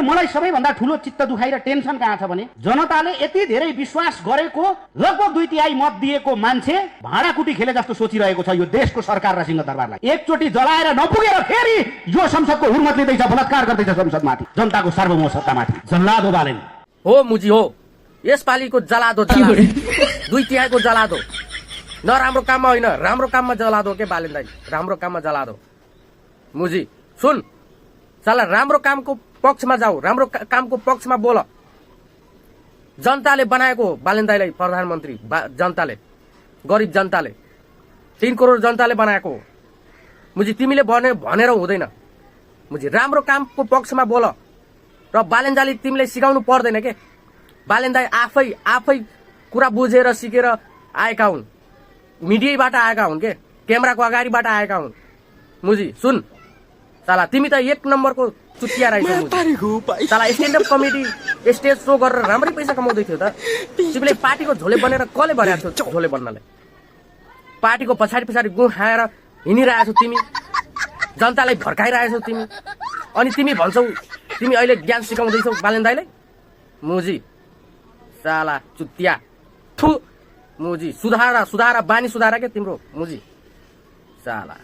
मलाई सबैभन्दा ठुलो चित्त दुखाइ र टेन्सन कहाँ छ भने जनताले यति धेरै विश्वास गरेको लगभग 2/3 मत दिएको मान्छे भाँडाकुटी खेले जस्तो सोचिरहेको छ यो देशको सरकार र सिंहदरबारलाई। एकचोटि जलाएर नपुगेर फेरि यो संसदको हुर्मत लिँदैछ, बलात्कार गर्दैछ संसदमाथि, जनताको सार्वभौम सत्तामाथि। जल्लादो बालेन हो मुजी हो, यसपालिको जलादो 2/3 को जलादो। नराम्रो काममा होइन, राम्रो काममा जलादो के बालेन दाइ, राम्रो काममा जलादो। मुजी सुन साला, राम्रो कामको पक्षमा जाऊ, राम्रो कामको पक्षमा बोल। जनताले बनाएको बालेन दाइलाई प्रधानमन्त्री, जनताले, गरिब जनताले, 3 करोड जनताले बनाएको हो। मुजी तिमीले भनेर हुँदैन। मुजी राम्रो कामको पक्षमा बोल। र बालेन दाइले तिमीले सिकाउनु पर्दैन के। बालेन दाइ आफै कुरा बुझेर सिकेर आएका हुन्, मिडियाबाट आएका हुन् के, क्यामेराको अगाडिबाट आएका हुन्। मुजी सुन साला, तिमी त 1 नम्बरको चुतिया रहेछ। साला स्ट्यान्डअप कमेडी स्टेज शो गरेर राम्रै पैसा कमाउँदै थियो त। तिमीले पार्टीको झोले बनेर कसले भनेको थियो झोले बन्नलाई? पार्टीको पछाडि गुँ खाएर हिँडिरहेछौ तिमी, जनतालाई भड्काइरहेछौ तिमी, अनि तिमी भन्छौ तिमी अहिले ज्ञान सिकाउँदैछौ बालेन दाइलाई। मुजी साला चुतिया, थु मुजी, सुधार बानी सुधार के तिम्रो मुजी साला।